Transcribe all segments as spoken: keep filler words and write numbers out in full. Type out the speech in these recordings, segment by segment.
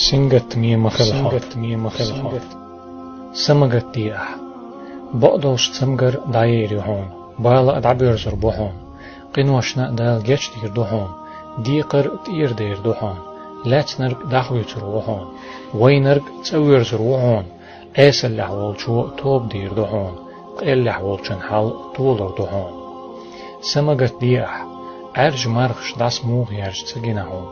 Сингаттаме ма хила хьо. Сингаттаме ма хила хьо. Са ма гатде ахь. Бакъдолчу цамгар дӀаер ю хьуна, бала а дӀабоьрзур бу хьуна, къиношна а Дала гечдийр ду хьуна, декхар а тӀера дер ду хьуна, лаьцнарг дӀахоьцур ву хьуна, вайнарг цӀа воьрзур ву хьуна, Ӏесаллехь волчо а тоба дийр ду хьуна, къеллехь волчун хьал толур ду хьуна. Са ма гатде ахь, Ӏаьржа мархаш дӀасамуха яьржа ца гина хьуна,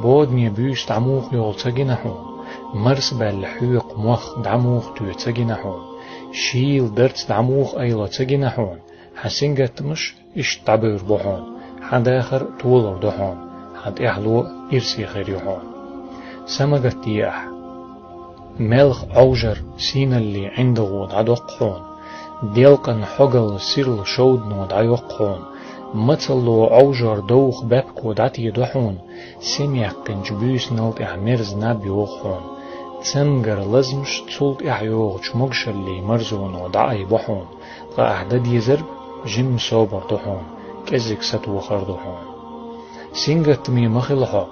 бодане буьйса дӀамуха йолу ца гина хьуна, марсабаьлла хьоькху мох дӀамуха тоь ца гина хьуна, шийла дарц дӀамуха айло ца гина хьуна, хьан сингаттамаш иштта дӀабевр бу хьуна, хьан дахар а толур ду хьуна, хьан тӀаьхьало а ирсе хир ю хьуна. Са ма гатде ахь. Мелха Ӏовжар сийналле ӀиндагӀо дӀадоккху хьуна, делкъан хьогалла сирла шовдано дӀайоккху хьуна, мацалло Ӏовжор довха баьпко дӀатедо хьуна, сема яьккхинчу буьйсанал тӀехь мерза наб йогӀу хьуна, цамгар лазамаш цул тӀаьхьа йогӀучу могушаллин марзоно дӀаайбо хьуна, ткъа ахь дан дезарг жимма собар ду хьуна, кӀеззиг сатохар ду хьуна. Сингаттаме ма хила хьо,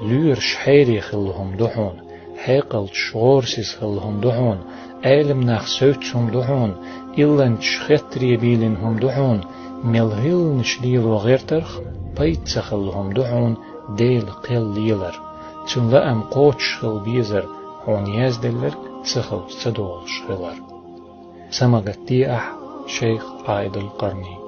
лоьраш хьере хилла хӀума ду хьуна, хьекъалчаш гӀорасиз хилла хӀума ду хьуна, Ӏелам нах севццу хӀума ду хьуна, илланчаш хеттаре бийлина хӀума ду хьуна, мел хӀилланаш лело гӀертарх пайда ца хилла хӀума ду хьуна Делан кхел лелар, Цуьнан лаам кхочуш хила безар, хьуна язделларг ца хилча ца долуш хилар. Са ма гатде ахь, шайх Ӏаидул-Къарни.